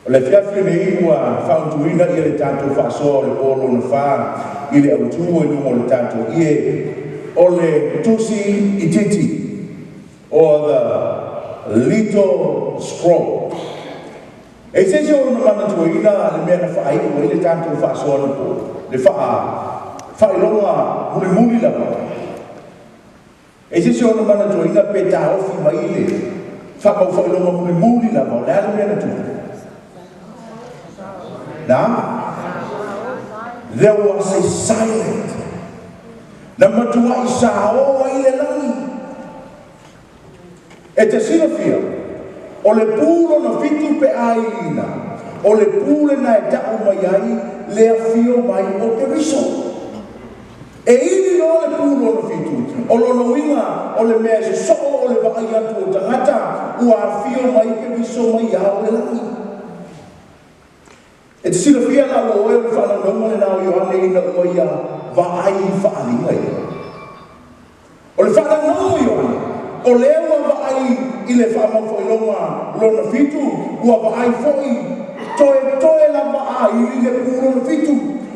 O le afiafi lenei ua faaautuina ia le tatou faasoa o le po lona fa i le autu i luga o le tatou ie o le tusi itiiti. Or the little scroll. E se isi o ona manatuaina le mea na faaiu ai le tatou faasoa anapo, le faailoga mulimuli lava. E se isi o ona manatuaina pe taofi mai le faamaufaailoga mulimuli lava, o le a le mea na tupu? Na? There was a silent. Na matuai sao ai le lagi. E te silafia, o le pu lona fitu pe a iliina, o le pu lena e ta'u mai ai le afio mai o Keriso. E ili loa le pu lona fitu, o lona uiga o le mea e sosoo o le vaai atu o tagata ua afio mai Keriso mai ao le lagi. E te silafia la ua oe o le faanaunauga lena o Ioane ina ua ia vaai i faaaliga ia. O le faanaunauga o Ioane, o lea ua vaai i le faamaufaailoga lona fitu, ua vaai foi toetoe lava a ili le pu lona fitu.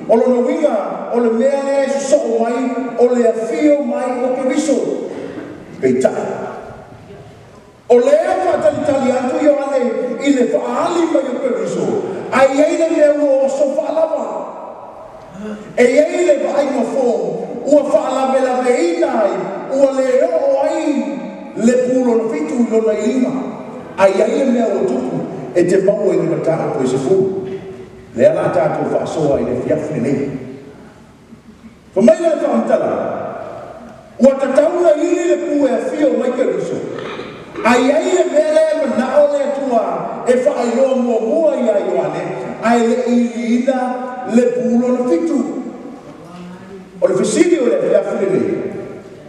O lona uiga o le mea lea e sosoo mai o le afio mai o Keriso. Peitai, o lea faatalitali atu Ioane i le faaali mai o Keriso, ae i ai le mea ua oso faalava. E i ai le vaaiga fou ua faalavelaveina ai, ua le oo ai le pu lona fitu i lona iliga. Ae i ai le mea ua tupu e te maua i le mataupu e 10. Lea la tatou faasoa i le afiafi lenei. Fai mai le faamatalaga, ua tatau ona ili le pu e afio mai Keriso, ae i ai le mea lea e manao le Atua e faailoa muamua ia Ioane, ae le i iliina le pu lona fitu. O le fesili o le afiafi lenei,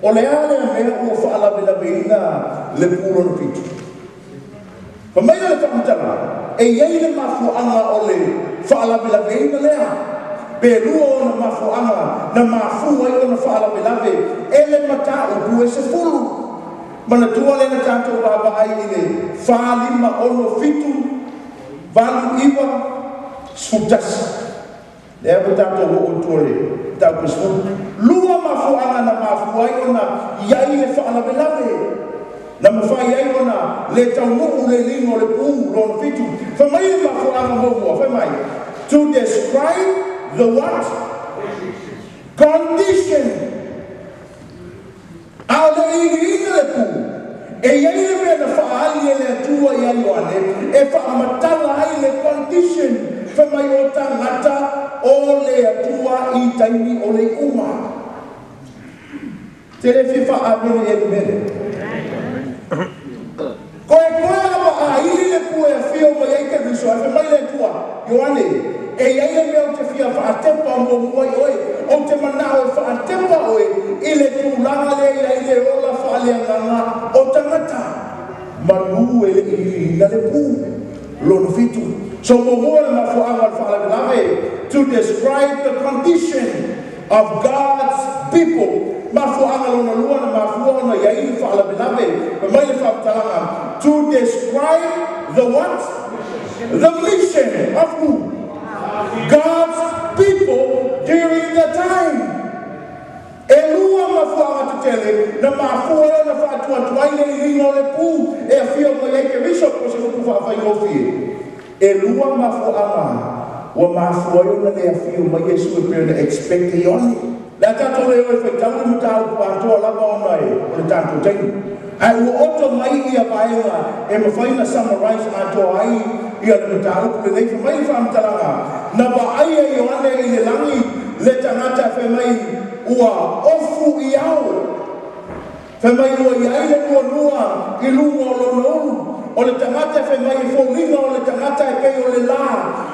o le a lea mea ua faalavelaveina le pu lona fitu? Fai mai le faamatalaga, e i ai le mafuaaga o le faalavelaveina lea, pe lua ona mafuaaga na mafua ai ona faalavelave e le mataupu e 10. Manatua lea na tatou vaavaai i le 4, 5, 6, 7, 8, 9, 11. Lea ua tatou oo atu o le mataupu e 10. Lua mafuaaga na mafua ai ona i ai le faalavelave, na mafai ai ona le taunuu le iliga o le pu lona fitu. Fai mai le mafuaaga muamua, fai mai, to describe the what? Condition. A o le iliina le pu, e i ai le mea na faaali e le Atua ia Ioane e faamatala ai le condition, fai mai o tagata o le Atua i taimi o le iuga. Te le fia faaamene i le mea lea. Koe lava a ili le pu e afio mai ai Keriso, ae fai mai le Atua, Ioane, e i ai le mea o te fia faatepa muamua i oe, o te manao e faatepa oe i le tulaga lea i ai le ola faaleagaga o tagata. Manu e le iliina le pu lona fitu. So muamua le mafuaaga o le faalavelave, to describe the condition of God's people. Mafuaaga lona lua na mafua ona i ai le faalavelave, fai mai le faamatalaga, to describe the what? The mission of who? God's people during the time. E lua mafuaaga tetele na mafua ai ona faatuatuai le iliga o le pu e afio mai ai Keriso, po o se upu faafaigofie. E lua mafuaaga ua mafua ai ona le afio mai Iesu e pei ona expect e Ioane. Le a tatou le o e faitau le mataupu atoa lava ona e o le tatou taimi. Ae ua oto mai ia vaega e mafai ona summarize atoa ai ia le mataupu lenei. Fai mai le faamatalaga, na vaai e Ioane i le lagi le tagata e fai mai ua ofu i ao. Fai mai ua i ai le nuanua i luga o lona ulu. O le tagata e fai mai e foliga o le tagata e pei o le la.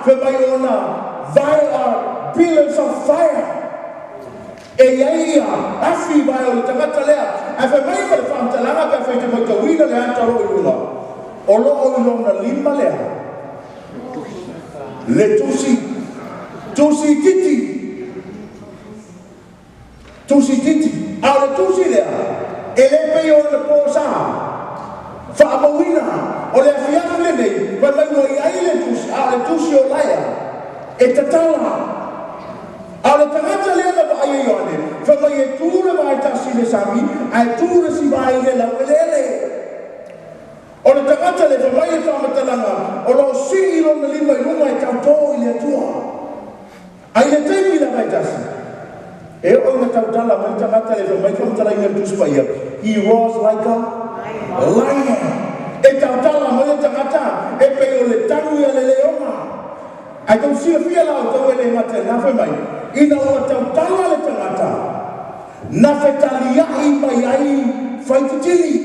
Fai mai ona vae are pillars of fire. E i ai ia afi vae o le tagata lea. Ae fai mai ma le faamatalaga pe afai te matauina le ata o loo i luga, o loo i lona lima lea le tusi, tusi itiiti. Tusi itiiti. A o le tusi lea, e le pei o le po sa faamauina o le afiafi lenei, fai mai ua i ai le tusi, a o le tusi o laea e tatala. A o le tagata lea na vaai e Ioane, fai mai e tu le vae tasi i le sami, ae tu le isi vae i le laueleele. O le tagata lea fai mai le faamatalaga o lo o sii lona lima i luga e tautō i le Atua. Ae i le taimi lava e tasi, e oo ina tautala mai le tagata lea fai mai le faamatalaina i le Tusi Paia, He roars like a lion. E tautala mai le tagata e pei o le tagi a le leoga. Ae tou silafia la outou e le gata i lena fai mai, ina ua tautala le tagata, na fetaliai mai ai faititili,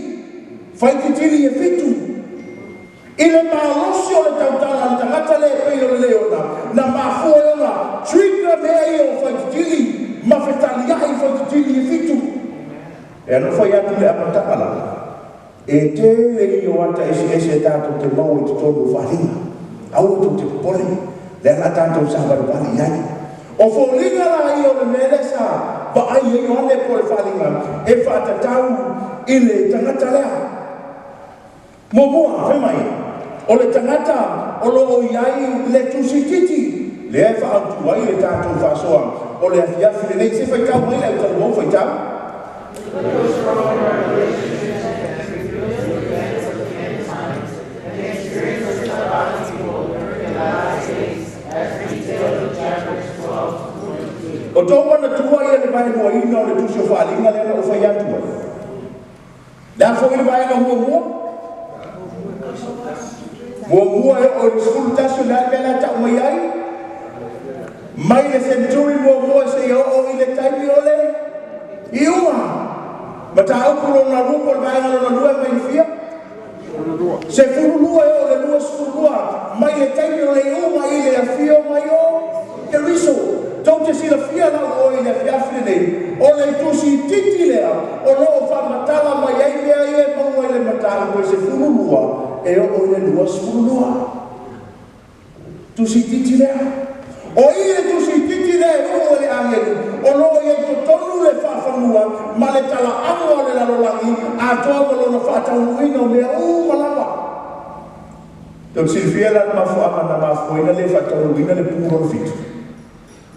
faititili e fitu. I le malosi o le tautala a le tagata lea e pei o le leona, na mafua ai ona trigger mea ia o faititili ma fetaliai faititili e fitu. E ano fai atu le amataga la, e tele ia o ata eseese tatou te maua i totonu o faaaliga. Aua tou te popole, lea la tatou savalivali i ai. O foliga la ia o le mea lea sa vaai ai Ioane po o le faaaliga e faatatau i le tagata lea. Muamua, fai mai, o le tagata o lo o i ai le tusititi, lea e faaautu ai le tatou faasoa o le afiafi lenei. Se faitau mai le autaluou faitau. Those strong revelations that reveals the events of the end times and the experiences of God's people during the last days, as detailed in chapters 12 to 22. O tou manatua ia le vaeluaina o le tusi o Faaaliga lea na ou fai atu ai. Le a foi le vaega muamua? Muamua e oo i le 11 o le a le mea la e tau mai ai? Mai le century muamua seia oo i le taimi o le iuga. Mataupu lona lua po o le vaega lona lua e mai le fia? 12 e oo i le 22 mai le taimi o le iuga i le afio mai o Keriso. Tou te silafia lau oe i le afiafi lenei, o le tusititi lea o lo o faamatala mai ai mea ia e maua i le mataupu e 12 e oo i le 22. Tusititi lea. O i le tusititi lea e uu e le agelu, o lo o i ai totonu le faafanua ma le talaaga o le lalolagi atoa ma lona faataunuuina o mea uma lava. Tou te silafia la le mafuaaga na mafuaina le faataunuuina le pu lona fitu.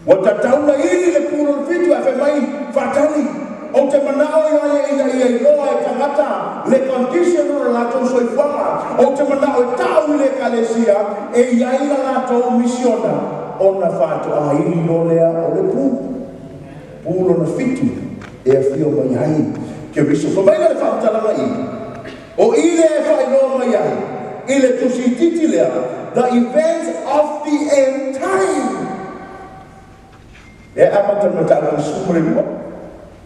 Ua tatau na ili le pu lona fitu ae fai mai faatali. Ou te manao ia ia ina ia iloa e tagata le condition o le latou soifuaga. Ou te manao e ta'u i le Ekalesia e i ai la latou misiona ona faatoa ili loa lea o le pu. Pu lona fitu e afio mai ai Keriso. Fai mai la le faamatalaga i, o i lea e faailoa mai ai i le tusititi lea, the events of the end time. Lea e amata i le mataupu 12.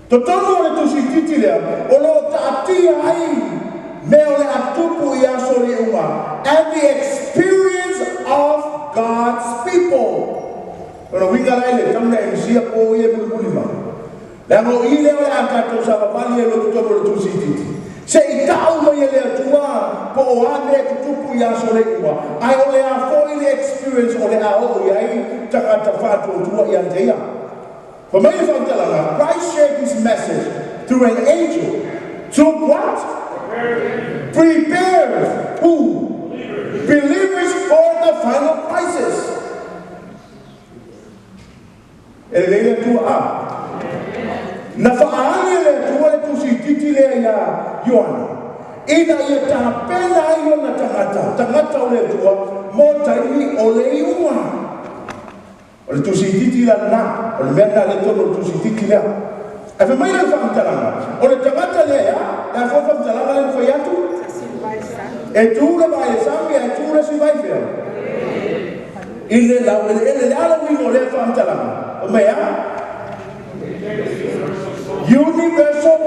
Totonu o le tusititi lea o lo o taatia ai mea o le a tupu i aso o le iuga, and the experience of God's people. Lona uiga la e le tatau ona e misia po o ia e mulimuli mai. Leaga o i lea o le a tatou savavali ai loa i totonu o le tusititi. Se i ta'u mai e le Atua po o a mea e tutupu i aso o le iuga, ae o le a foi le experience o le a oo i ai tagata faatuatua ia te ia. Fai mai le faamatalaga, Christ shared his message through an angel to what? Prepare who? Believers for the final crisis. E lelei le Atua a. Na faaali e le Atua le tusititi lea iā Ioane, ina ia tapena ai ona tagata, tagata o le Atua, mo taimi o le iuga. O le tusititi la lena, o le mea lena lea i totonu o le tusititi lea. Ae fai mai la le faamatalaga, o le tagata lea e a? Le a foi le faamatalaga lea na fai atu? E tu le vae i le sami ae tu le isi vae i fea? I le laueleele. Le a le uiga o lea faamatalaga? Fai mai e a? Universal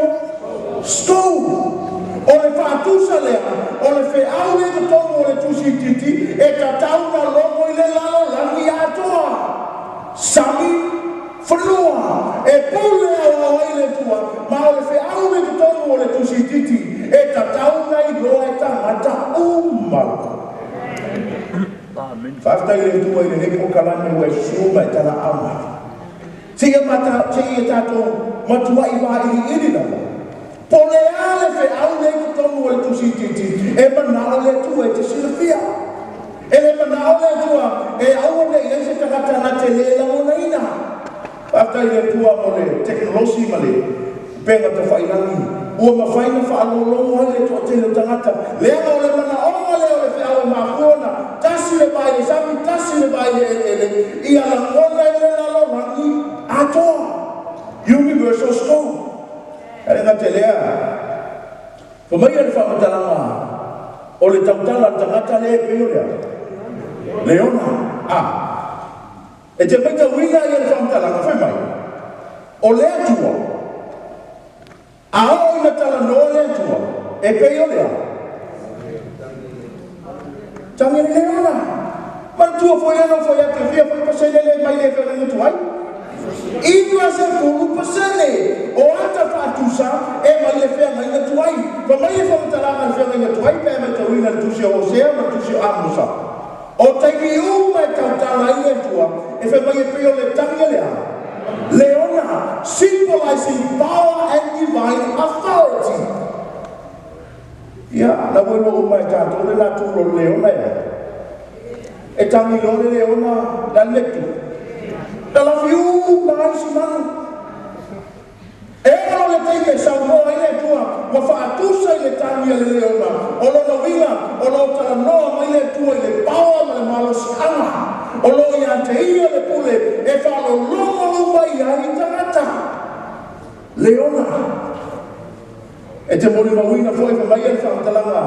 scope. O le faatusa lea, o le feau lea i totonu o le tusititi e tatau ona logo i le lalolagi atoa. Sami, fanua, e pule aoao ai le Atua, ma o le feau lea i totonu o le tusititi e tatau ona iloa e tagata uma lava. Faafetai i le Atua i lenei polokalame ua e susu ma e talaau mai. Seia mata, seia tatou matuai vailiili lava, po o le a le feau lea i totonu o le tusititi e manao le Atua e te silafia. E le manao le Atua e aua ne i ai se tagata na te le lagonaina. Faafetai i le Atua mo le tekonolosi ma le upega tafailagi. Ua mafai ona faalogologo ai le toatele o tagata, leaga o le manaoga lea o le feau e mafua ona tasi le vae i le sami, tasi le vae i le eleele, ia lagona i le lalolagi atoa. Universal scope. Ae le gata i lea, fai mai le faamatalaga o le tautala a le tagata lea e pei o le a? Leona. A. E te matauina ia le faamatalaga, fai mai, o le Atua, a oo ina talanoa le Atua, e pei o le a? Tagi a le leona. Manatua foi lea na ou fai atu e fia foi pasene lea mai le feagaiga tuai? 90% o ata faatusa e mai le feagaiga tuai. Fai mai le faamatalaga a le feagaiga tuai pe a matauina le tusi o Hosea ma le tusi o Amosa. O taimi uma e tautala ai le Atua, e fai mai e pei o le tagi a le a? Leona, symbolizing power and divine authority. Ia, la ua iloa uma e tatou le natura o le leona e a? E tagi loa le leona, o le a le mea e tupu? Lalafi uma ai si manu. E oo loa le taimi e saunoa ai le Atua, ua faatusa i le tagi a le leona, o lona uiga, o lo o talanoa mai le Atua i le paoa ma le malosiaga, o lo o ia te Ia le pule e faalologo uma i ai tagata. Leona. E te molimauina foi fai mai le faamatalaga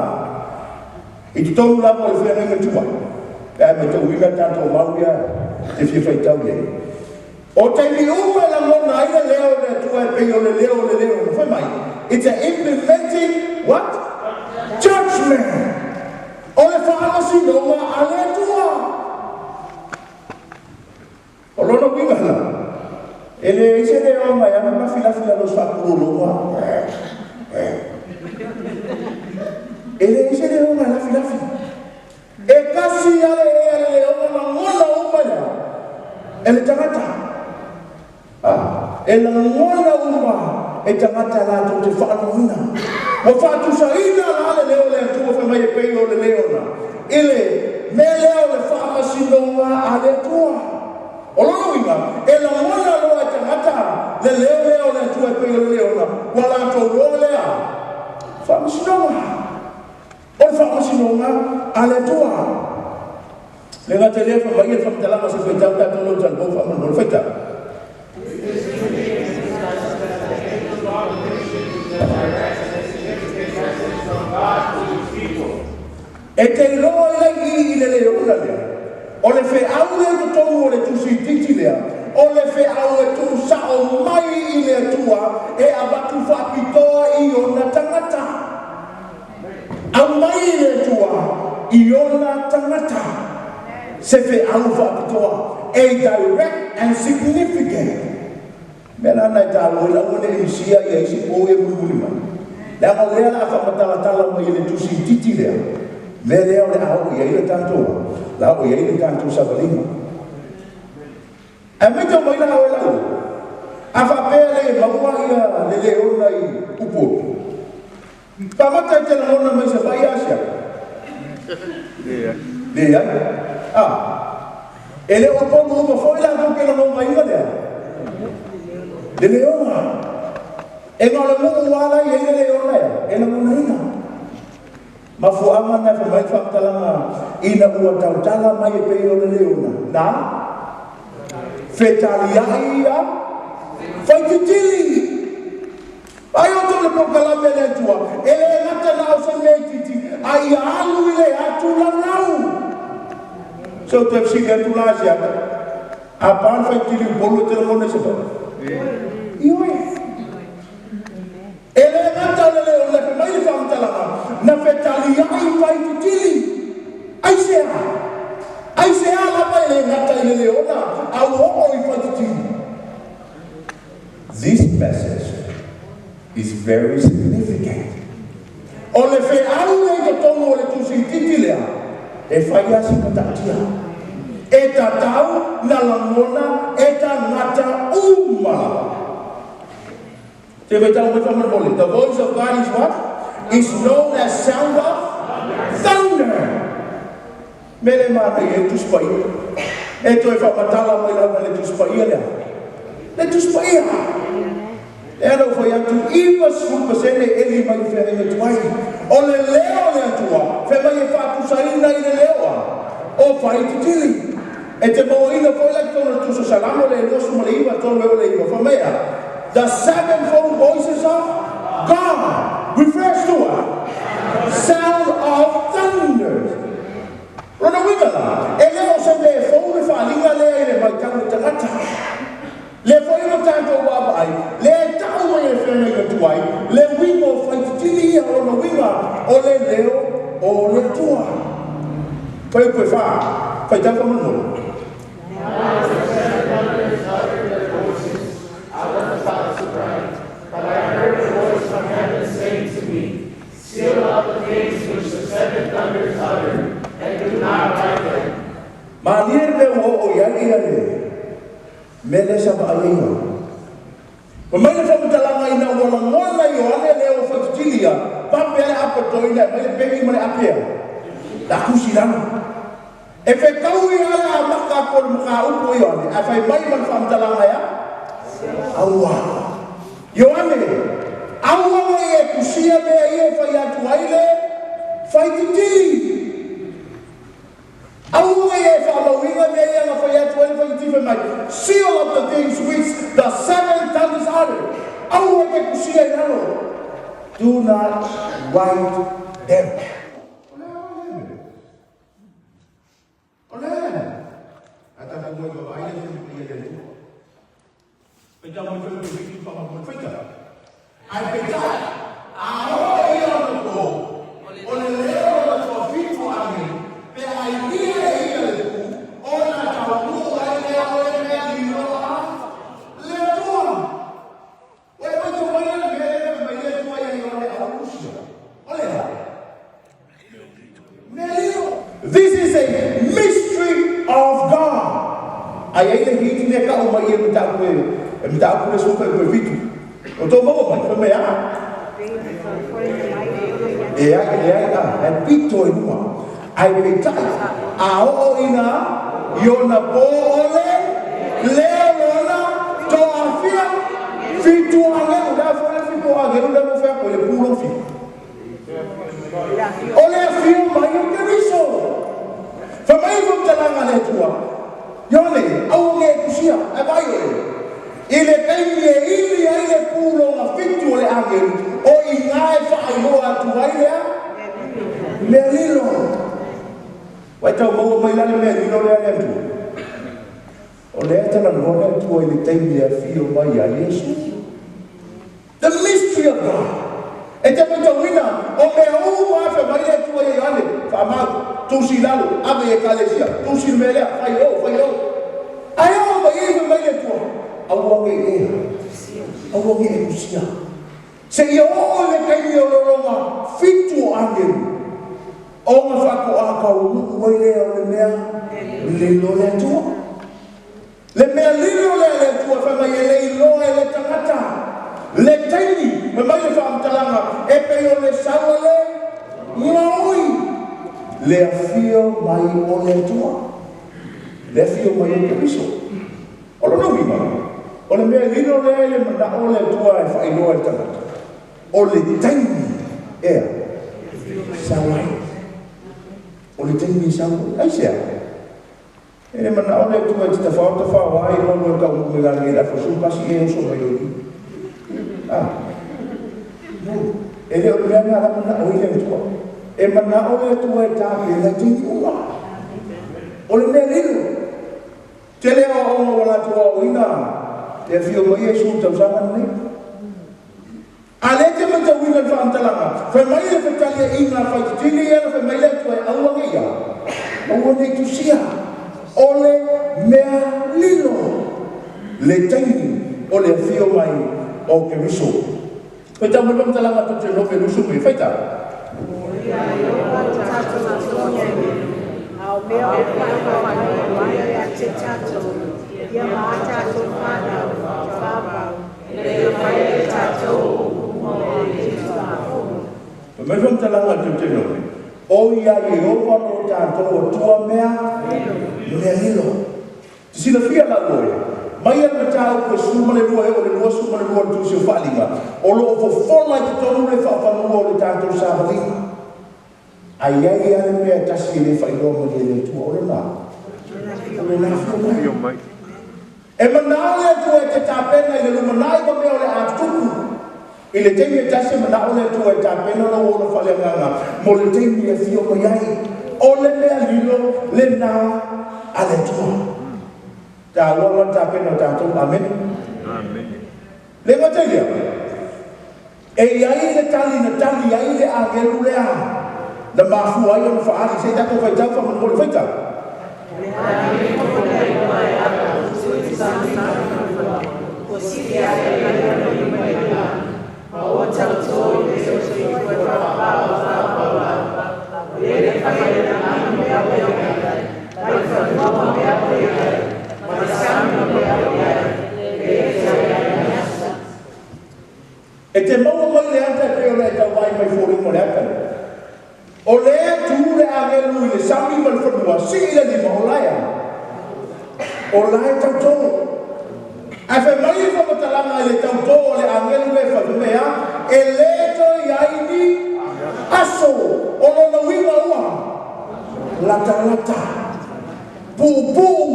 i totonu lava o le feagaiga tuai, pe a matauina tatou mau ia e te fia faitau i ai. O taimi uma e lagona ai le leo o le Atua e pei o le leo o le leona. Fai mai, it's a implementing what? Judgment. O le faamasinoga a le Atua. O lona uiga la, e leai se leona e alu lafilafi i lalo o se faapulologa. E leai se leona e lafilafi. E tasi lava le ee a le leona lagona uma e le a? E le tagata. A, e lagona uma e tagata latou te faalogoina. Ua faatusaina la le leo o le Atua fai mai e pei o le leona i le mea lea o le faamasinoga a le Atua. O lona uiga, e lagona loa e tagata le leo lea o le Atua e pei o le leona, ua latou loa lea faamasinoga. O le faamasinoga a le Atua. Le gata i lea, fai mai le faamatalaga se faitau tatou lou talomou faamolemole faitau. E te iloa ai la i i le leona lea, o le feau lea i totonu o le tusi itiiti lea, o le feau e tuusao mai i le Atua e avatu faapitoa i ona tagata. Aumai i le Atua i ona tagata se feau faapitoa, a direct and significant. Mea la na e taua ai le aua ne i misia ia isi pou ia mulimuli mai. Leaga o lea o le a faamatalatala mai e le tusi itiiti lea, mea lea o le a oo i ai le tatou, le a oo i ai le tatou savaliga. Ae maitau mai la oe lau, a faapea e le maua ia le leona i Upolu, Faamata e te lagona mai Savaii Asia? Leai. A. E le o Upolu uma foi latou te lagonaina lea? Le leona. E na o le nuu lava la e i ai le leona ea, e lagonaina. Mafuaaga na e fai mai le faamatalaga ina ua tautala mai e pei o le leona, na fetaliai ia Faititili. Ai outou le polokalame a le Atua, e le gata na o se mea itiiti, a ia alu i le atu laulau. Se ou toe fesili atu la Asiata, a pa le faitili Upolu e te lagona i se vai? Ioe. E le gata o le leo lepe mai le faamatalaga, na fetaliai faititili. Aisea? Aisea lava e le gata i le leona, a ua oo i faititili? This message is very significant. O le feau lea i totonu o le tusi itiiti lea, e fai lava si matautia. E tatau na lagona e tagata uma lava. Te faitau mai faamolemole. The voice of God is what? Is known as sound of thunder. Mea lea e manaia ai le Tusi Paia. E toe faamatala mai lava e le Tusi Paia lea. Le Tusi Paia. Lea na ou fai atu, 90% e eli mai le feagaiga tuai. O le leo o le Atua, fai mai e faatusaina i le leo a o faititili. E te mauaina foi la i totonu o le Tusi o Salamo le 29, 3 e oo i le 9, fai mai a, The sevenfold voices of God refers to a sound of thunders. Lona uiga la, e le o se mea e fou le faaaliga lea i le matau a le tagata. Lea foi ua tatou vaavaai, lea e tau mai e le feagaiga tuai le uiga o faititili ia, o lona uiga o le leo o le Atua. Fuaiupu e 4, faitau faamolemole. Now as the seven thunders uttered their voices, I was about to write, but I heard a voice from heaven saying to me, Seal up the things which the seven thunders uttered, and do not write them. Malie le mea ua oo i ai ia le mea lea sa vaai ai Ioane. Fai mai le faamatalaga ina ua lagona e Ioane le leo o faititili ia, vave lava le apatoina e aumai le peni ma le ape a le a tusi i lalo. E fetaui lava le amata atu o le mataupu a Ioane, ae fai mai ma le faamatalaga e a? Aua. Ioane, aua ne i e tusia mea ia e fai atu ai le faititili. Aua ne i e faamauina mea ia na fai atu ai le faititili fai mai, Seal up the things which the seven thunders uttered. Aua e te tusia i lalo. Do not write them. O le a le mea? O le a tatou moe vaavaai le Afioga Paia i le Atua. Faitau mai foi le Fitu faamolemole. Faitau. Ae peitai, a oo ia ona po, o le leo o le toafitu o agelu, pe a ilia e ia le pu, ona taunuu ai lea o le mea lilo a le Atua. Ua e matau mai la le mea lea fai mai le Atua ia Ioane Aukusia. O le a? Mea lilo. This is a mystery of God. A i ai le hiti lea tau mai e mataupu e e mataupu le suka i 7. O tō maua mai, fai mai a. E ai, e ai, a, e pito i luma. Ai peitai, a oo ina i ona pō o le leo lona toafia fitu agelu. Le a foi le fitu o agelu lea mo fea koe le pulofi. O le afio mai o Keriso. Fai mai le faamatalaga a le Atua, Ioane, aua ne i e tusia, ae vaai oe, i le taimi e ili ai le puloga fitu o le agelu, o i ina e faailoa atu ai le a? Mea lilo. Ua e tau maua mai la le mea lilo lea a le Atua? O lea e talanoa le Atua i le taimi e afio mai ai Iesu. The mystery of God. E te matauina, o mea uma lava fai mai le Atua ia Ioane, faamau, tusi i lalo, ave i Ekalesia, tusi le mea lea, fai o, fai o. Ae oo mai ai fai mai le Atua, aua ne i ea, aua ne i e tusia. Seia oo i le taimi o lolona fitu o agelu, ona faatoa taunuu ai lea o le mea lilo le Atua. Le mea lilo lea a le Atua fai mai e le iloa e le tagata le taimi, fai mai le faamatalaga e pei o le sau a le gaoi, le afio mai o le Atua, le afio mai o Keriso. O lona uiga, o le mea lilo lea i le manao o le Atua e faailoa i le tagata, o le taimi ea sau ai. O le taimi e sau ai. Aisea? E le manao le Atua e te tafao tafao ai loa loa taunuu mai lagi le afa 11 e oso mai loli. A. No. E le o le mea lena la manao ai le Atua. E manao le Atua e tapena i taimi uma. O le mea lilo. Tele aoaoga ua latou aoaoina le afio mai Iesu i le tausaga lenei. A lea e te matauina le faamatalaga, fai mai le fetaliaiga a faititili ia na fai mai le Atua e aua nei a, aua nei tusia. O le mea lilo le taimi o le afio mai o Keriso. Faitau mai le faamatalaga a Deuteronome 21, faitau. Ia Ieova lo tatou Atua nei, a o mea o faailoa mai ia te tatou, ia ma a tatou fanau te faamau. Ina ia fai ai tatou o upu uma o lenei Tulafono. Fai mai faamatalaga a le Deuteronome, O ia Ieova lo tatou Atua mea mea lilo. Te silafia la oe, Mai le mataupu e 12 e oo i le 22 o le Tusi o Faaaliga, o lo o fofola i totonu le faafanua o le tatou savaliga. Ae i ai lava le mea e tasi e le faailoa mai e le Atua, o lena, o lona afio mai. E manao le Atua e te tapena i le lumanai ma mea o le a tutupu. I le taimi e tasi e manao le Atua e tapena lou ola faaleagaga mo le taimi e afio mai ai. O le mea lilo lena a le Atua. Taua la le tapena o tatou. Amene. Le gata i lea, e i ai le tali na tali ai le agelu lea na mafua ai ona faaali. Se i tatou faitau faamolemole, faitau. E te maua mai le ata e pei ona e tau vaai mai foliga o le ata lea. O lea e tu le agelu i le sami ma le fanua, sii le lima, o la e a? O la e tautō. Ae fai mai le faamatalaga i le tautō o le agelu lea e fai, fai mai e a? E le toe i ai ni aso. O lona uiga ua latalata, puupuu,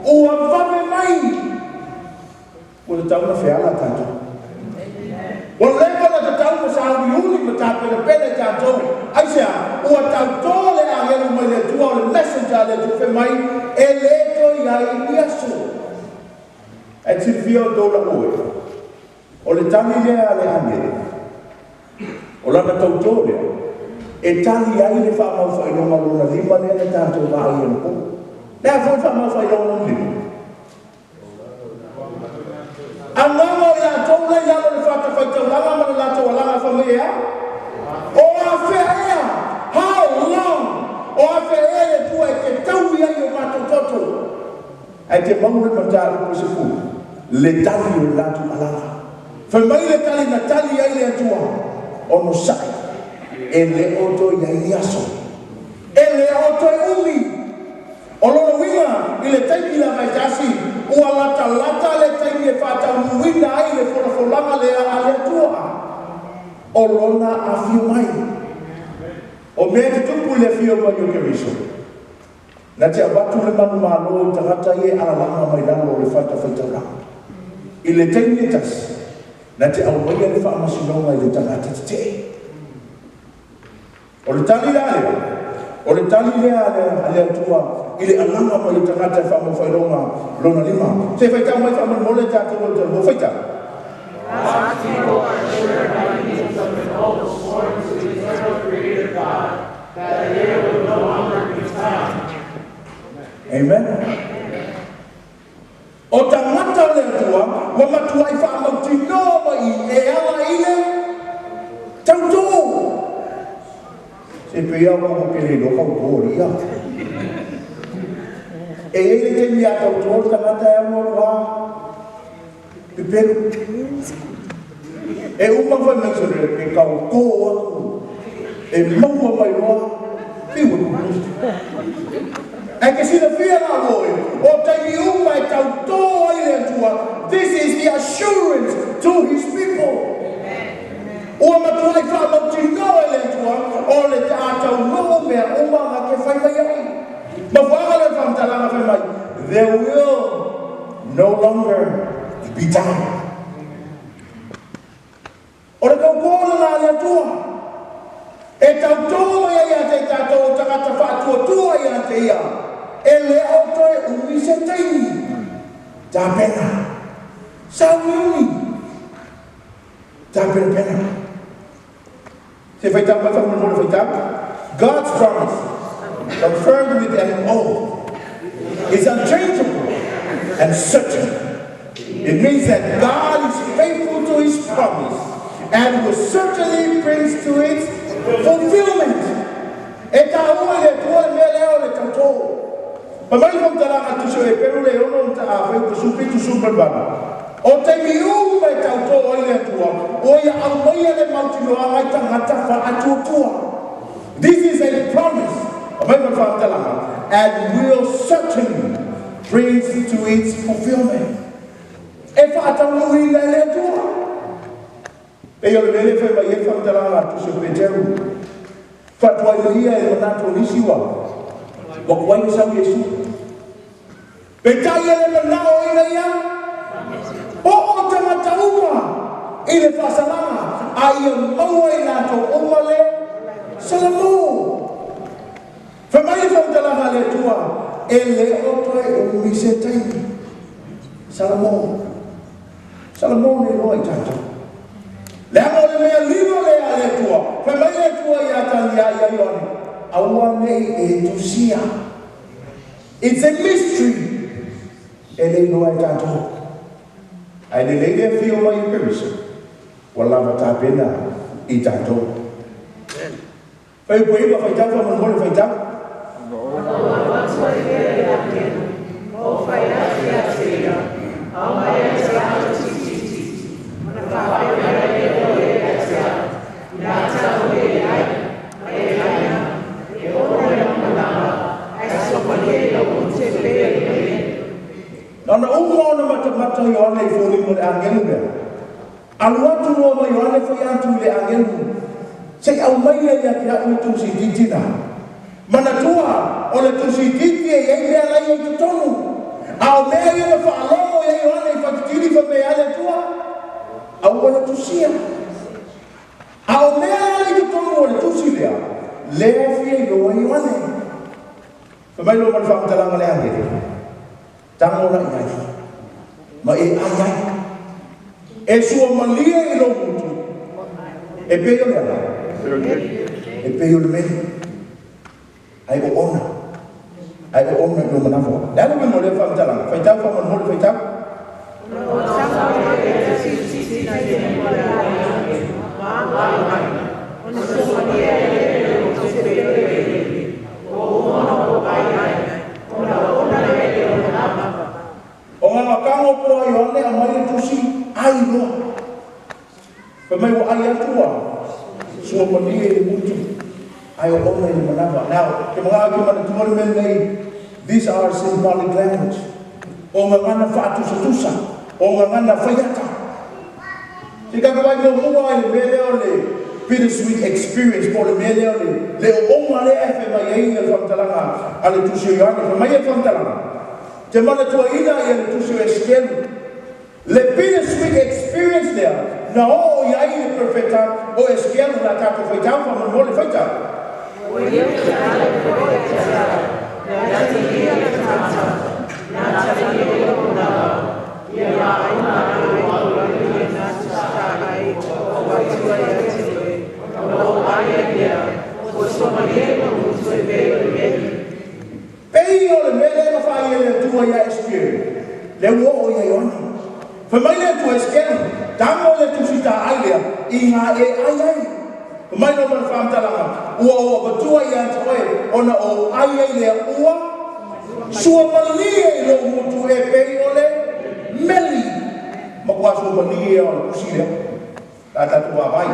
ua vave mai. Ua tatau ona feala tatou. Ua leva ona tatau ona sauliuli ma tapenapena i tatou. Aisea? Ua tautō le agelu mai le Atua, o le messenger a le Atua, fai mai, e le toe i ai ni aso. Ae silafia outou lau oe, o le tali lea a le agelu, o lana tautō lea, e tali ai le faamaufaailoga lona lima lea na tatou vaai anapo. O le a foi le faamaufaailoga lona lima? Agaga o i latou la i lalo o le fatafaitaulaga ma le latou alaga fai mai e a? O afea ea? How long? O afea ea le Atua e te taui ai i o matou toto? Ae te maua le mataupu e 10, le tali o le latou alaga. Fai mai le tali na tali ai le Atua, onosai, e le o toe i ai ni aso. E le o toe umi. O lona uiga, i le taimi lava e tasi, ua latalata le taimi e faataunuuina ai le folafolaga lea a le Atua, o lona afio mai. O mea e tutupu i le afio mai o Keriso, na te avatu le manumalo i tagata ia e alalaga mai lalo o le fatafaitaulaga. I le taimi e tasi, na te aumaia le faamasinoga i le tagata tetee. O le tali la lea, o le tali lea a le Atua i le alaga mai o tagata e faamaufailoga lona lima. Se faitau mai faamolemole tatou o le talanoa. Faitau. God's people are assured by means of an oath sworn to the eternal Creator God that there will no longer be time. Amen. O tagata o le Atua ua matuai faamautinoa mai e ala i le tautō. Se pei lava ua ke le iloa tautō alii a. E i ai le taimi a tautō le tagata e alu alu lava pepelu. E uma fai mai sole e tautō aku e maua mai loa fiu e pupulu. Ae ke silafia la oe, o taimi uma e tautō ai le Atua, this is the assurance to his people. Ua matuai faamautinoa e le Atua o le a taunuu mea uma na te fai mai ai. Mafuaaga lea o le faamatalaga fai mai, there will no longer be time. O le tautō lena a le Atua e tautō mai ai ia te i tatou o tagata faatuatua ia te ia, e le o toe umi se taimi. Tapena. Sauniuni. Tapenapena. Se faitau mai faamolemole, faitau. God's promise, confirmed with an oath, is unchangeable and certain. It means that God is faithful to his promise and will certainly bring to its fulfillment. E taua i le Atua le mea lea o le tautō. Fai mai le faamatalaga a le Tusi o Eperu le 6 ma fuaiupu 17 18, O taimi uma e tautō ai le Atua, ua ia aumaia le mautinoaga i tagata faatuatua. This is a promise, fai mai le faamatalaga, and will certainly bring to its fulfillment. faataunuuina e le Atua. E pei o le mea lea e fai mai ai le faamatalaga a le Tusi o Peteru, faatuai mai ia e manatu o nisi ua tuai ona sau Iesu. Peitai e le manao ina ia oo tagata uma i le faasalaga, a ia maua i latou uma le salamo. Fai mai le faamatalaga a le Atua, e le o toe umi se taimi. Salamo. Salamo nei loa i tatou. Leaga o le mea lilo lea a le Atua. Fai mai le Atua ia Talia ia Ioane, aua nei e tusia. It's a mystery. E le iloa e tatou. Ae lelei le afio mai o Keriso, ua lava tapena i tatou. Fai upu 9, faitau faamolemole, faitau. Ona ou avatu ai lea i le agelu, ma ou fai atu ia te ia, Aumai ia te au le tusi itiiti. Ona faapea mai lea o ia ia te au, Ina tau e ai, ma e aina, e ona i lou manava, ae suamalie i lou gutu e pei o le meli. Na ona uma ona matamata Ioane i foliga o le agelu lea. Alu atu loa ma Ioane fai atu i le agelu, se i aumaia ia te au le tusi itiiti la. Manatua, o le tusi itiiti e i ai mea la e i totonu. A o mea ia na faalogo ia Ioane i faititili fai mai ai le Atua, aua le tusia. A o mea la i totonu o le tusi lea, lea fia iloa Ioane. Fai mai loa ma le faamatalaga le agelu, tago la i ai, ma e ai ai. E suamalie i lou gutu, e pei o le ala, e pei o le meli. Ae oona, ae oona i lou manava. Le a le uiga o lea faamatalaga? Faitau faamolemole, faitau. Ona ou tago ai lea i le tusi itiiti i le lima o le agelu, ma alu ai, ona suamalie ai lea i lou gutu e pei o le meli. Ua uma ona ou ai ai, ona oona lea i lou manava. O ngā tago poa Ioane aumai le tusi, ai loa. Fai mai ua ai atu ua suamalie i le gutu, ae oona i le manava. Now, ke mga ke manatua le mea nei, these are symbolic language. O gagana faatusatusa, o gagana faiata. Se tatou vaai muamua i le mea lea o le bittersweet experience, po o le mea lea o le ooga lea e fai mai ai le faamatalaga a le Tusi o Ioane. Fai mai le faamatalaga, te manatuaina ia le Tusi o Esekielu, le bittersweet experience lea na oo i ai le profeta o Esekielu. La tatou faitau faamolemole, faitau. Ua Ierusalema foi ia te au, na talia le tagata, na talia lou manava, ia laina ai o au le na tusa ai o atua ia te oe, ona ou ai ai lea, ua suamalie lou gutu e pei o le meli. Pei o le mea lea na fai e le Atua ia Esekielu, le ua oo ia Ioane. Fai mai le Atua, Esekielu, tago le tusi taai lea i ngā e ai ai. Fai mai loa ma le faamatalaga, ua ou avatua ia te oe, ona ou ai ai lea ua suamalie i lou gutu e pei o le meli. Matua suamalie o le tusi lea. La tatou vaavaai.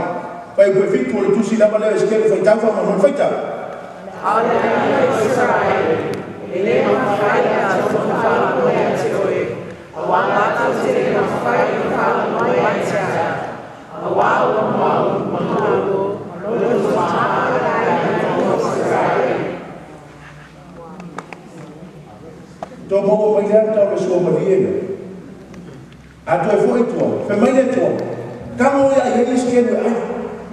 Fai upu e 7 o le tusi lava lea o Esekielu, faitau faamolemole, faitau. A o le aiga o Isaraelu, e le mafai latou ona faalogo ia te oe, auā latou te le mafai ona faalogo ia te au, auā ua mau malo ma lotofaā le aiga o Isaraelu. Tō maua mai lea tau le suamalie lea. A toe foi tua, fai mai le Atua, tago ia i ai Esekielu e ai.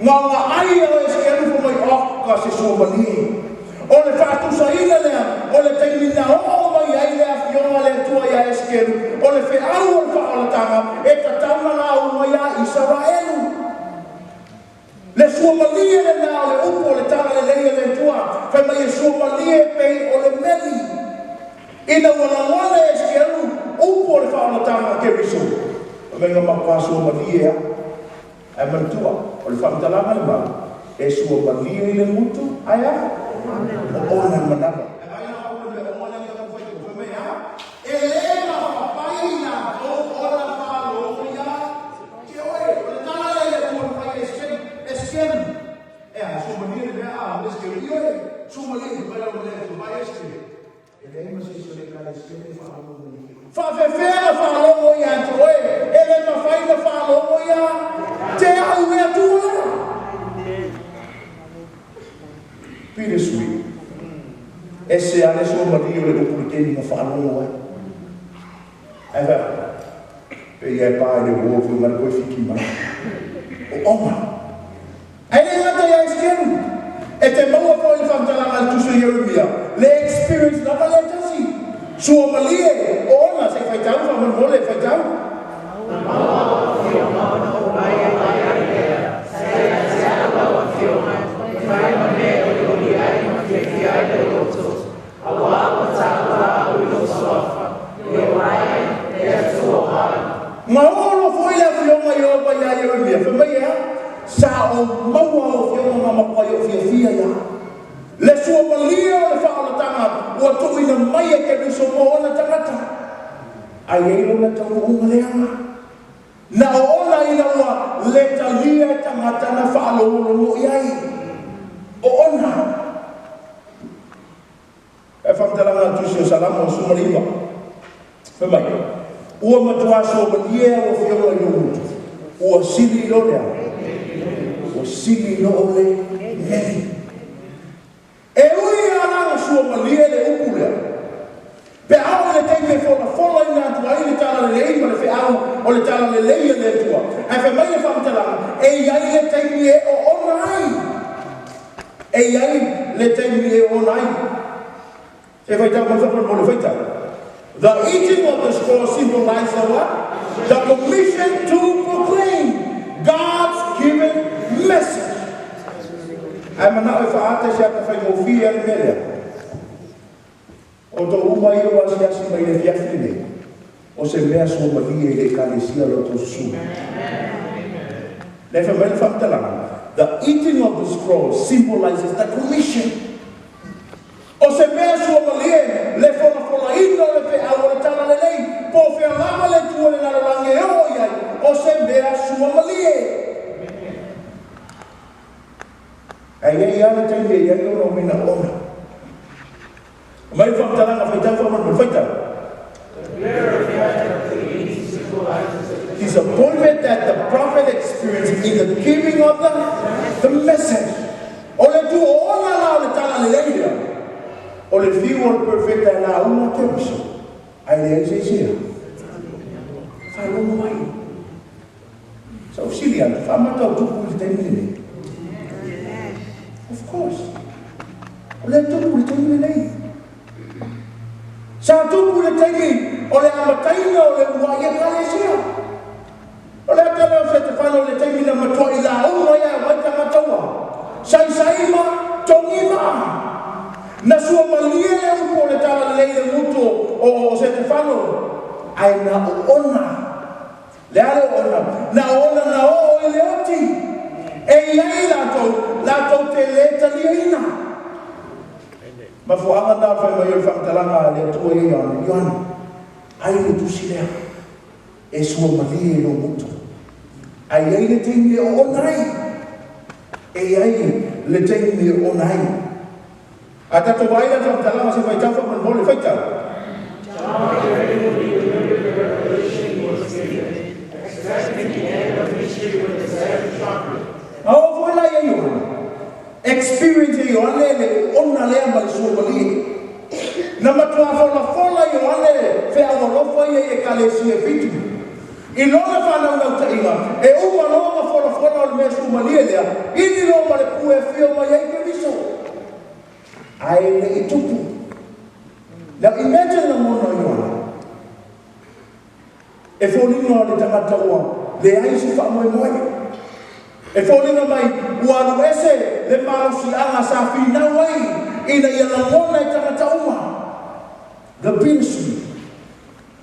Nga ai o Esekielu fai mai, oh, ka se suamalie. O le faatusaina lea, o le taimi na oo mai ai le afioga le Atua ia Esekielu, o le feau o le faaolataga, e tatau na lauga ia Isaraelu. Le suamalie lena o le upu o le tala lelei e le Atua, fai mai e suamalie pei o le meli. Ina ua lagona e Esekielu upu o le faaolataga Keriso, fai mai nga matua suamalie a. Ae manatua, o le faamatalaga le mau, e suamalie i le gutu, ae a? O ona le manava. E le mafapai latou ona faalogo ia te oe. O le tala lea i le Atua na fai e Esekielu, Esekielu, e a suamalie le mea a o Esekielu, ioe, suamalie mai lau le Atua, vai Esekielu. E leai ma se isi o le ekalesia e faalogo mai. Faafefea na faalogo ia te oe, e le faalogo ia te au le Atua lea. Bittersweet. Ese lava le suamalie o le upu i le taimi na faalogo ai. Ae faapea, pei e pa i le uo foi ma le koe fiki mai. O ona. Ae le gata ia Esekielu, e te maua foi i le faamatalaga a le tusi o Ieremia, le experience lava lea e tasi. Suamalie o ona, se i faitau faamolemole, faitau. Na oo loa foi le afioga a Ieova ia Ieremia, fai mai e a? Sa ou maua au afioga ma matuai ou fiafia ia au. Le suamalie o le faaolataga ua tuuina mai e Keriso mo ona tagata, a i ai lona taunuuga leaga. Na oona ina ua le talia e tagata na faalogologo i ai. Oona. E faamatalaga a le Tusi o Salamo 19, fai mai, Ua matuā suamalie au afioga i lou gutu, ua sili i lo le a? Ua sili i lo le meli. E ui lava la na suamalie le upu lea, pe a oo i le taimi e folafolaina atu ai le talalelei ma le feau o le talalelei a le Atua, ae fai mai le faamatalaga, e i ai le taimi e oona ai. E i ai le taimi e oona ai. Se faitau mai faamolemole, faitau. The eating of the scroll symbolizes the what? The commission to proclaim God's given message. Ae manao e faaata i se ata faigofie a le mea lea. O outou uma ia ua asiasi mai i le afiafi lenei, o se mea suamalie i le Ekalesia la outou susuga. Lea fai mai le faamatalaga, The eating of the scroll symbolizes the commission. O se mea suamalie le folafolaina o le feau o le talalelei, po o fea lava le itu o le lalolagi e oo i ai, o se mea suamalie. Ae i ai lava le taimi e i ai lona uiga ona. Aumai le faamatalaga faitau faamolemole, faitau. Disappointment that the prophet experienced in the giving of the message. O le tuoona la o le talalelei lea, o le fiu o le perfecta e lauga Keriso, ae leai se isi e faalogo ai. Sa ou fesili atu, faamata o tupu i le taimi lenei? Of course. O lea e tupu i le taimi lenei. Sa tupu i le taimi o le amataina o le uluai Ekalesia. O le ata lea o Setefano i le taimi na matuai lauga ai a omai tagata ua saisai ma togi maa. Na suamalie le upu o le talalelei i le gutu o Setefano, ae na oona. Le a le oona? Na oona na oo i le oti. E i ai latou, latou te le taliaina. Mafuaaga na fai mai o le faamatalaga a le Atua ia Ioane, Ioane, ai le tusi lea. E suamalie i lou gutu. Ae i ai le taimi e oona ai. E i ai le taimi e oona ai. A tatou vaai la i le faamatalaga se faitau faamolemole, faitau. Na oo foi la ia Ioane, experience e Ioane le oona lea ma le suamalie. Na matua folafola Ioane feau alofa ia i Ekalesia e fitu. I lona faanaunautai-ga, e uma loa ma folafola o le mea suamalie lea, ili loa ma le pue e afio mai ai Keriso. Ae le i tupu. Now imagine lagona o Ioane. E foliga o le tagata ua leai se faamoemoe. E foliga mai ua alu ese le malosiaga sa finau ai ina ia lagona e tagata uma. The Bittersweet.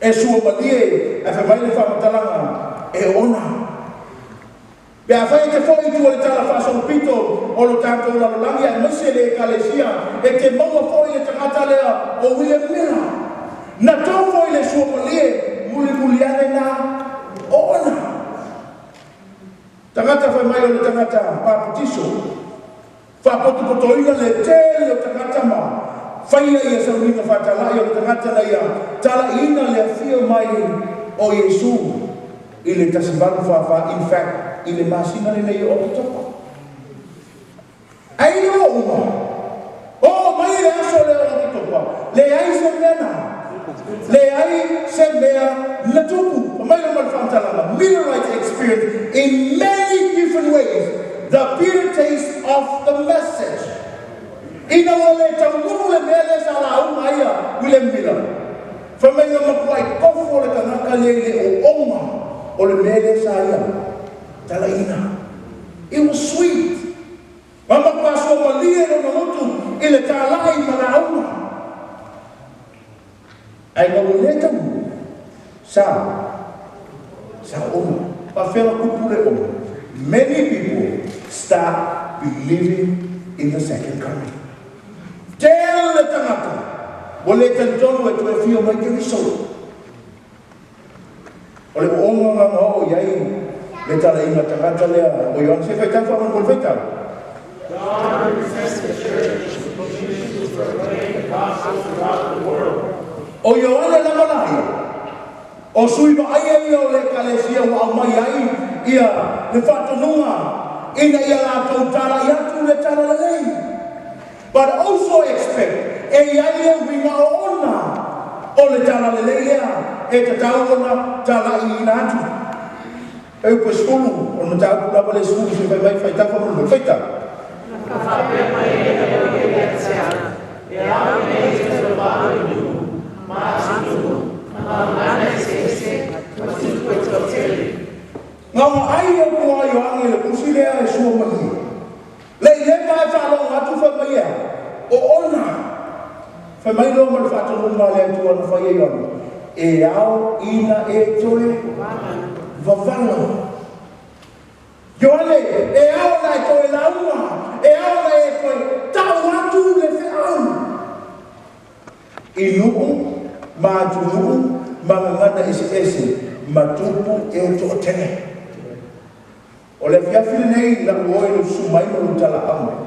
E suamalie ae fai mai le faamatalaga e oona. Pe afai e te foi i tua i le tala faasolopito o lo tatou lalolagi aemaise le Ekalesia, e te maua foi le tagata lea o William Miller. Na tou foi le suamalie mulimuli ane na oona. Tagata fai mai o le tagata papatiso, faapotopotoina le tele o tagata ma faia ia sauniga faatalai o le tagata na ia talaiina le afio mai o Iesu. I le 1844, in fact, i le masina lenei o Oketopa. Ai le ua uma, oo mai le aso lea o Oketopa, leai se mea na, leai se mea na tupu. Mai le ma le faamatalaga, Millerites experience in many different ways the bitter taste of the message. Ina ua le taunuu le mea lea sa lauga ai a William Miller, fai mai na matuai kofo le tagata lea i le ooga o le mea lea sa ia talaiina. It was sweet. Ma matua suamalie lona loto i le talai ma lauga. Ae ina ua le taunuu, sa oga. Faafefea ona tupu le oga? Many people start believing in the second coming. Tele le tagata ua le talitonu e toe afio mai Keriso. O le ooga na na oo i ai le talaiga tagata lea o Ioane. Se i faitau faamolemole, faitau. John represents the church commissioned to proclaim the gospel throughout the world. O Ioane lava la ia, o sui vaaia ia o le Ekalesia ua aumai ai ia le faatonuga ina ia latou talai atu le talalelei. But also expect e i ai le uiga oona o le talalelei lea e tatau ona talaiina atu. E upu e 10, o le mataupu lava le 10 se fai mai faitau faamolemole. Faitau. Na faapea mai ai le Atua ia te au, E ao nei e te vavalo i nuu, ma atunuu, ma gagana eseese, ma tupu e toatele. Gaogaai e upu a Ioane i le tusi lea e sua malie. Le i leva ae faalogo atu fai mai e a? O ona. Fai mai loa ma le faatonuga a le Atua na fai e Ioane, E ao ina e toe vavalo. Ioane, e ao ona e toe lauga, e ao ona e toe tau atu le feau i nuu ma atunuu ma gagana eseese ma tupu e toatele. O le afiafi lenei i la'u oe lou susu mai ma lou talaaga mai,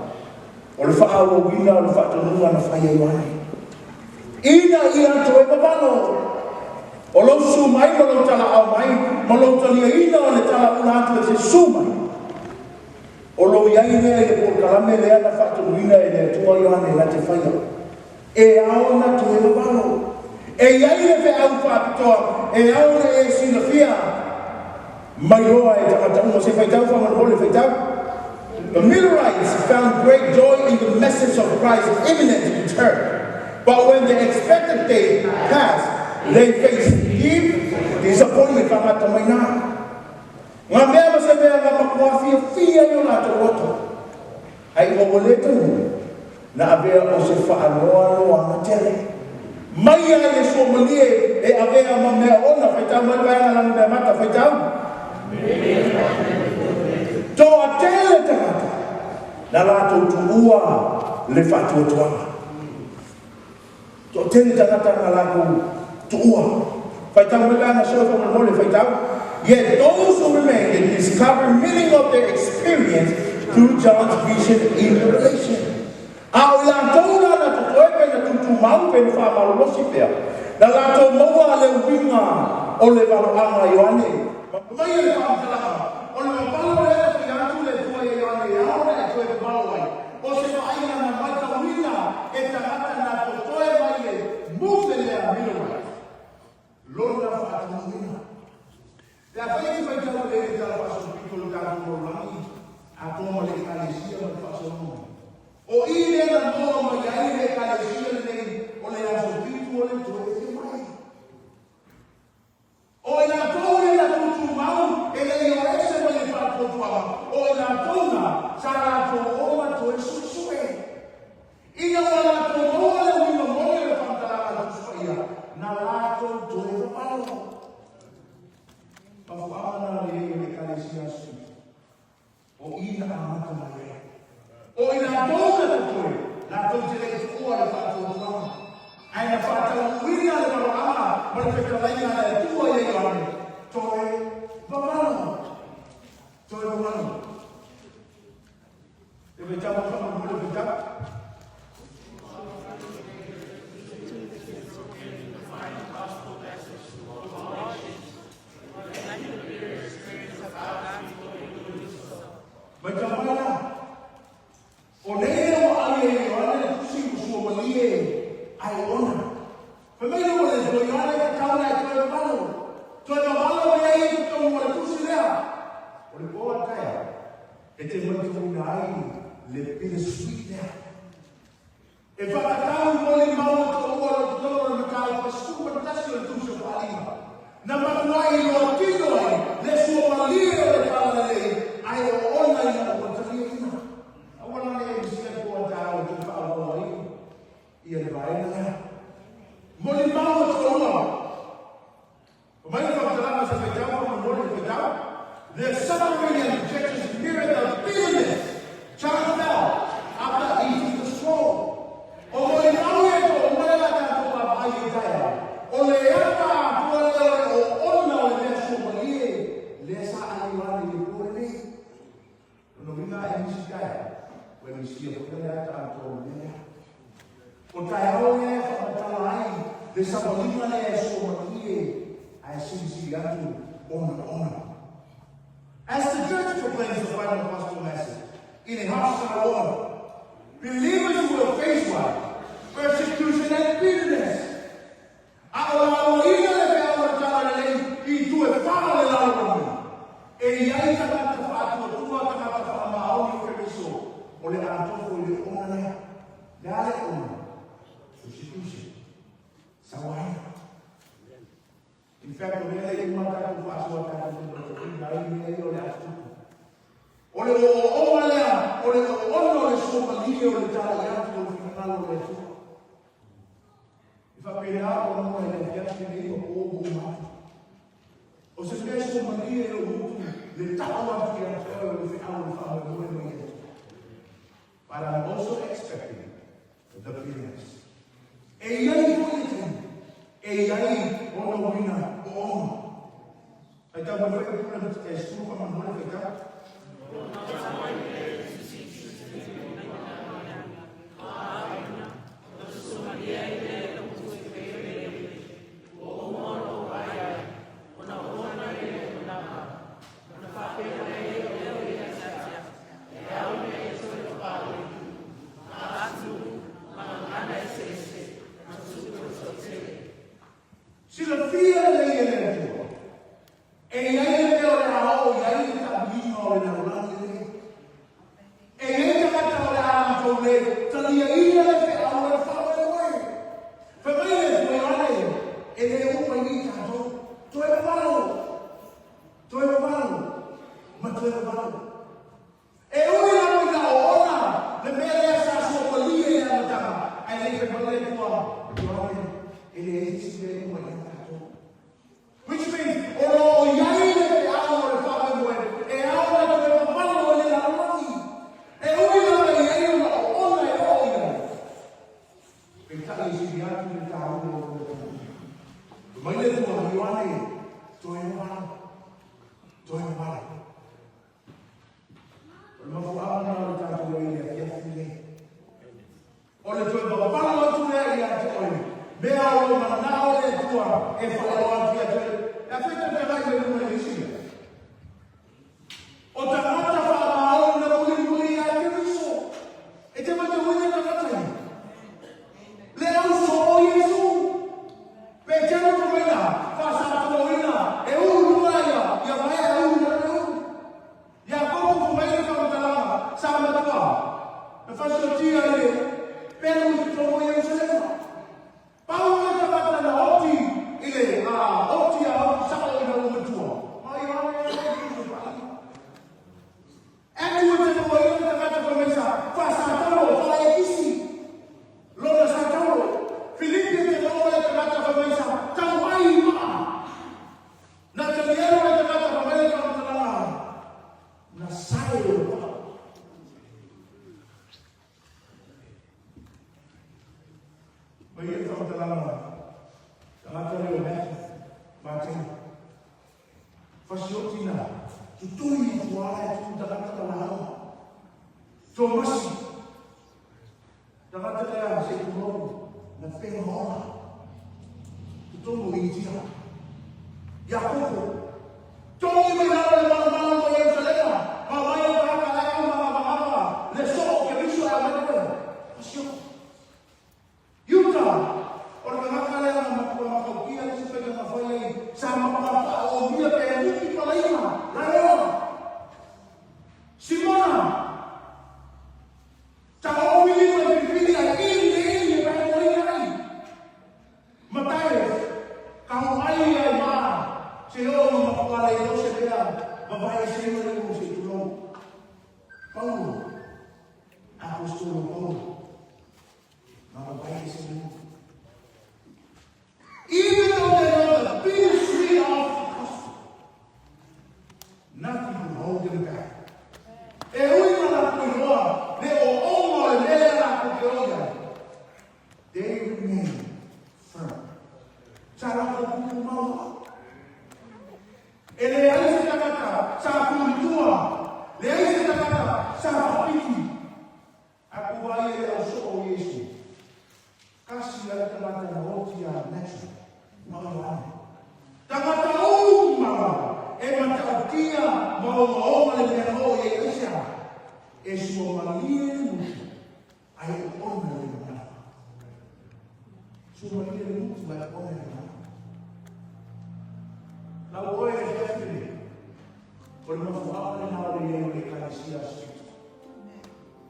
o le faaauauina o le faatonuga na fai e Ioane, ina ia toe vavalo. O lou susu mai ma lou talaau mai ma lou taliaina o le talaula atu e te susu mai, o lou i ai lea i le polokalame lea na faatonuina e le Atua Ioane na te faia, e ao ona toe vavalo. E i ai le feau faapitoa e ao ona e silafia mai loa e tagata uma. Se faitau faamolemole, faitau. The Millerites found great joy in the message of Christ's imminent return. But when the expected day passed, they faced deep disappointment. Faamata mai nā. Ngā mea ma se mea na matua fiafia i o latou loto. Ai ua ua le taunuu, na avea o se faanoanoaga tele. Mai ia i le suamalie e avea ma mea ona, faitau mai le vaega lana mea mata, faitau. Toatele tagata na latou tuua le faatuatuaga. Toatele tagata na latou tuua. Faitau mai vaega soe faamolemole, faitau. Yet those who remained and discovered meaning of their experience through John's vision in Revelation. A o i latou la na totoe pe na tutumau pe na faamalolosi pea, na latou maua le uiga o le valoaga a Ioane. Mai le faamatalaga, o le vavalo lea na fia atu le Atua ia Ioane e ao ona e toe vavalo ai, o se vaaiga na matauina e tagata na totoe mai le movement lea Millerite, lona faatanuuina. Pe afai e te faitau lelei le Tala Faasolopito o le tatou lalolagi atoa ma le Ekalesia ma le faasologa mai, o i lea na maua mai ai le Ekalesia lenei o le aso fitu o le toe afio mai. O i latou ia na tutumau e le i o ese mai le faatuatuaga, o i latou na sa latou oma toe suesue. Ina ua latou maua le uiga moni o le faamatalaga a le Tusi Paia, na latou toe vavalo. Mafuaaga na le i ai o le Ekalesia Aso Fitu. O i na amata mai ai. O i latou na totoe, latou te le i tuua le faatuatuaga, ae na faataunuuina le. E whakatau i molimau e toalua o lo totonu o le mataupu e 11 o le Tusi o Faaaliga. Na matuai iloa tino ai le suamalie o le Talalelei ae oona ina ua taliaina. Aua la ne i e misia le po a taeao e toe faaauau ai ia le vaega lea. Molimau e toalua. Fai mai le faamatalaga se faitau faamolemole le faitau. Their suffering and rejections mirror the bitterness John felt after eating the scroll. O molimau ia e toalua lea a tatou vaavaai i taeao, o le ata atoa lea o le oona o le mea suamalie lea sa ai Ioane i le po lenei. Lona uiga a e misi taeao, ua e misia foi le ata atoa o le mea lea. O taeao lea e faamatala ai le savaliga lea e suamalie ae silisili atu onaona. As the church proclaims the final gospel message in a hostile world, believers will face what? Persecution and bitterness. A o lauaina le feau o le Talalelei i itu e fā o le lalolagi, e i ai tagata faatuatua, tagata faamaoni o Keriso, o le a tofo i le oona lea. Le a le oona? Persecution. Sauaina. In fact, o mea lea i uma tatou faasoa tatou te matauina ai mea ia o le a tutupu. O le ooooga lea, o le oona o le suamalie o le talai atu o le finagalo o le Atua. E faapena ona ona i le afiafi lenei ma po ma uma atu. O se mea suamalie i lou gutu le tau atu ia te oe o le feau o le faamoemoe mai le Atua. But I'm also expecting the bitterness. E i ai foi le taimi, e i ai ona uiga oona. Faitau mai foi le pule e sulu faamolemole faitau. Silafia lelei e le Atua, e i ai le mea o le a oo i ai le taamiliga o le lalolagi lenei. E i ai tagata o le a latou le taliaina le feau o le faamoemoe. Fai mai le Atua Ioane, e le uma i i tatou, toe vavalo, toe vavalo, ma toe vavalo. E ui lava ina oona le mea lea sa suamalie i le amataga, ae le i fai mai le Atua, Ioane, e leai se isi mea e uma i ai tatou. Which means, o lo o i ai le feau o le faamoemoe e ao ona toe mamalo ai le lalolagi. E ui lava i ai ona oona e oo i ai. Peitai e sili atu le taua o le Atua. Fai mai le Atua, Ioane, toe mamalo, toe mamalo. O le mafuaaga lena o le tatou ai i le afiafi lenei. O le toe papalo atu lea ia te oe, mea o lo manao le Atua e faaloa atu ia te oe. E afai ta te agai mai luma i le isi mea. O tagata faamaoni na mulimuli ia Keriso. E te matauina tagata ia. Le auso o Iesu. Peteru fai mai la, faasatoloina, e ulu luga ia, ia vaea e ulu lalo le ulu. Iakopo fai mai le faamatalaga, sa matua, na fasiotia i le pelu i totonu o Ierusalema. Pau le tagata na oti i le oti a oti sao ina ua matua, ma Ioane e oti i le Atu e te maua le tagata fai mai sa faasataulo faaekisi lona sataulo. Filipi e te maua le tagata fai mai sa tau ai i maa. Natanielo le tagata fai mai le faamatalaga na sae o le pao. Mai le faamatalaga tagata leo Matthew, Mateo. Fasioti na tutui i tuala e tu tagata ka laau. Tomasi, tagata lea se tulou na pena ona. Tutonu i tia. Iakopo, tongi mai lalo le malumalu ma Ierusalema, ma mai o kahaka le au ma mavamava, le soo ke viso e amai koe. Fasioti. Iuta, o le tagata lea na matua matautia le isi faiga na fai ai, sa matua faaomia pe aliki palaima, laleoa. Simona, taofi lima i filifili ae ili le ili. Iesu, tasi lava le tagata na oti ia natural, na o Ioane. Tagata uma lava e matautia ma ogaoga le mea na oo i ai aisea? E sua malie le mutu ae oona le manawa. Sua malie le mutu ae oona le manawa. Lau oe e afiafi nei, o le mafuaaga lena o le i ai o le Ekalesia Aso Fitu.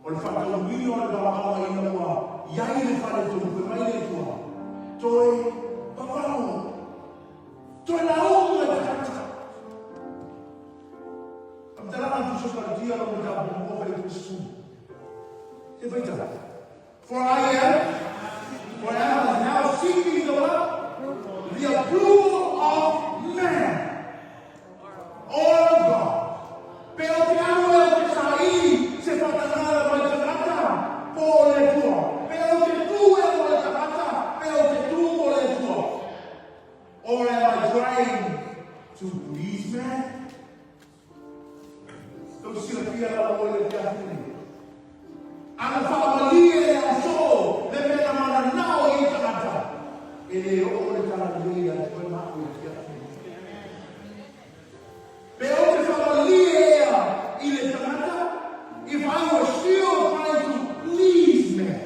O le faataunuina o le valaauga ina ua i ai le faaletonu, fai mai le Atua, Toe vavao, toe lauga i tagata. Faamatalaga a Tusi o Kalatia lona mataupu muamua fuaiupu 10. Se faitau. For I am, for I am now seeking the what? The approval of man or of God. Pe o te alu ea o te saili se whakatangata mai tagata po o le Atua. Pe o te tū ea mo le tagata, pe o te tū mo le Atua. Or am I trying to please man? Tou silafia lava oe le afiafi lenei. Ana faamalie le ausoo le mea na mananao i ai tagata, e le oo le talalelei ia te oe ma au i le afiafi lenei. Pe o te faamalie ea i le tagata, if I were still trying to please men,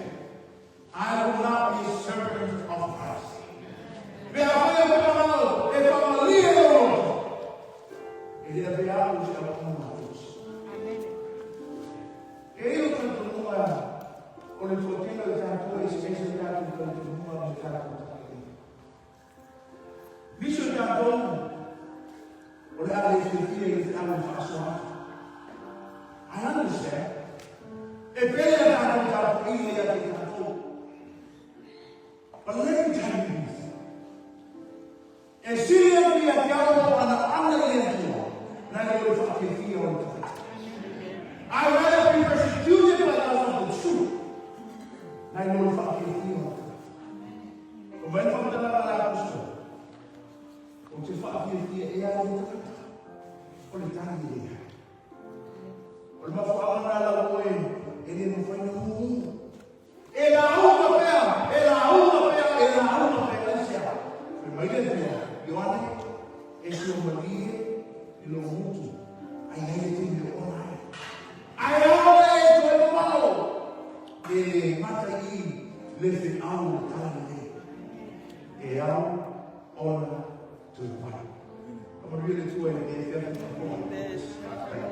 I would not be a servant of Christ. Pe afai o te manao e faamalie lou loto, e le avea au i se auauna a Keriso. E i ai lou talitonuga o le toatele o i tatou e eseese o tatou talitonuga ma tatou tapenaga. Nisi o tatou o le a le fiafia i le feau e faasoa atu. I understand. E pele a tatou tapuaiga ia te tatou. But let me tell you this. E sili atu ia te au lou anaana i le Atua, nai lo le faafiafia o le tagata. I rather be persecuted by love of the truth, nai lo le faafiafia o le tagata. O mai le faamatalaga a le Apostola, Ou te faafiafia ea i le tagata, o le tali e leai. O le mafuaaga lena lau oe e le mafai ona mumu. E lauga pea, e lauga pea, e lauga pea, aisea? Fai mai le Atua, Ioane, e sua malie i lou mutu, a i ai le taimi e oona ai. Ae aole e toe mamao, e le gata i le feau o le talalelei, e ao ona toe pai. Ka manuia le Atua i lenei afiafi faafofoga.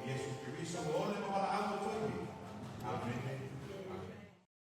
Iesu Keriso ua ole ma valaau.